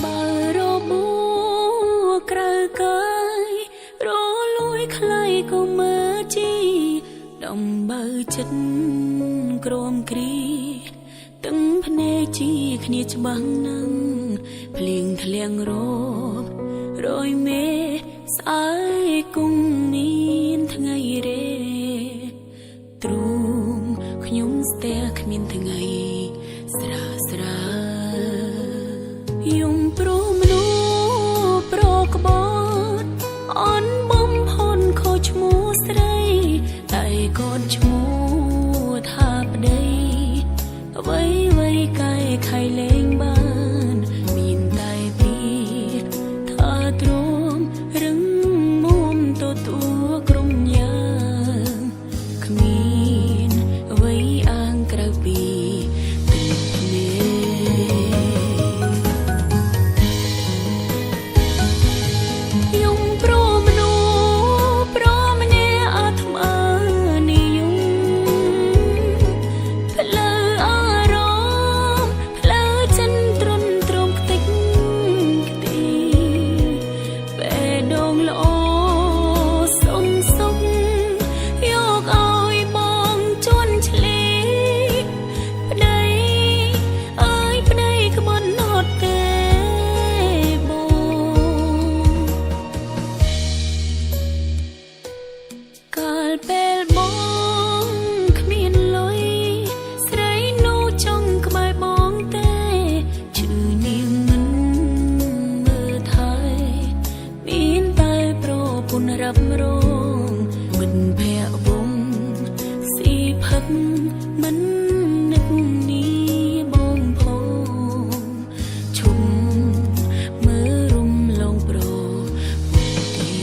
បើរបួក្រៅកាយរលួយខ្លៃក៏មើជីដំបើចិត្តក្រមគ្រីទាំងភ្នែកជីគ្នាច្បាស់ណាស់ភ្លៀងធ្លៀងរាប់រយមេស្អែកគង់មានថ្ងៃរេទ្រូងខ្ញុំស្ទះគ្មានថ្ងៃស្រាស្រាយំព្រោះមនុស្សប្រក្បត់អនបំផនខុសឈ្មោះស្រីតែកូនឈ្មោះថាប្តីអ្វីអ្វីកែខៃលែងបានមានតែពីថាទ្រាំរឹងមុំទទួលក្រុមយ៉ាងគ្មានអ្វីអាងក្រៅពីទឹកភ្នែក យំព្រមមនុស្សព្រមអ្នកអាត្មានិយមផ្លូវអារម្មណ៍ផ្លូវចិនទ្រុនទ្រមខ្ទេចខ្ទីបេះដូងល្អសុំសុំយកឲ្យបងជន់ឆ្លីប្តីអើយប្តីក្បត់ណត់ទេបង កាលពេលបងគ្មានលុយស្រីនោះចង់ក្បែរបងទេឈឺនាងមិនមើលថែមានតែប្រពន្ធរ៉ាប់រងមិនភ័ក្រវងស៊ីផឹកមិននឹកនីបងផងឈុំមើលរំលងប្រពន្ធទេ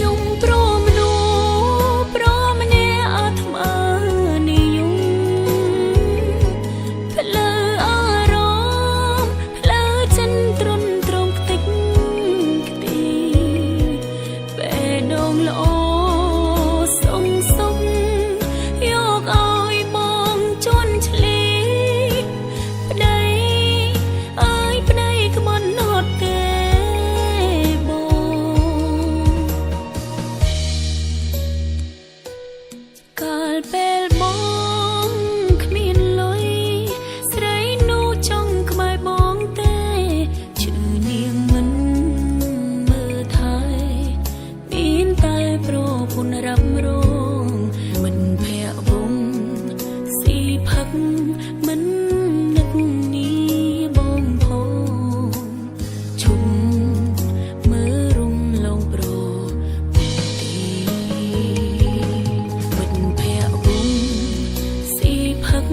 យំព្រមមនុស្សព្រមអ្នកអាត្មានិយមផ្លូវអារម្មណ៍ផ្លូវចិនទ្រុនទ្រមខ្ទេចខ្ទីបេះដូងល្អសុំសុំយកឲ្យបងជន់ឆ្លីប្តីអើយប្តីក្បត់ណត់ទេបង កាលពេលបងគ្មានលុយស្រីនោះចង់ក្បែរបងទេឈឺនាងមិនមើលថែមានតែប្រពន្ធរ៉ាប់រងមិនភ័ក្រវងស៊ីផឹកមិននឹកនីបងផងឈុំមើលរំលងប្រពន្ធទេ មិត្តភ័ក្តិវងស៊ីផឹក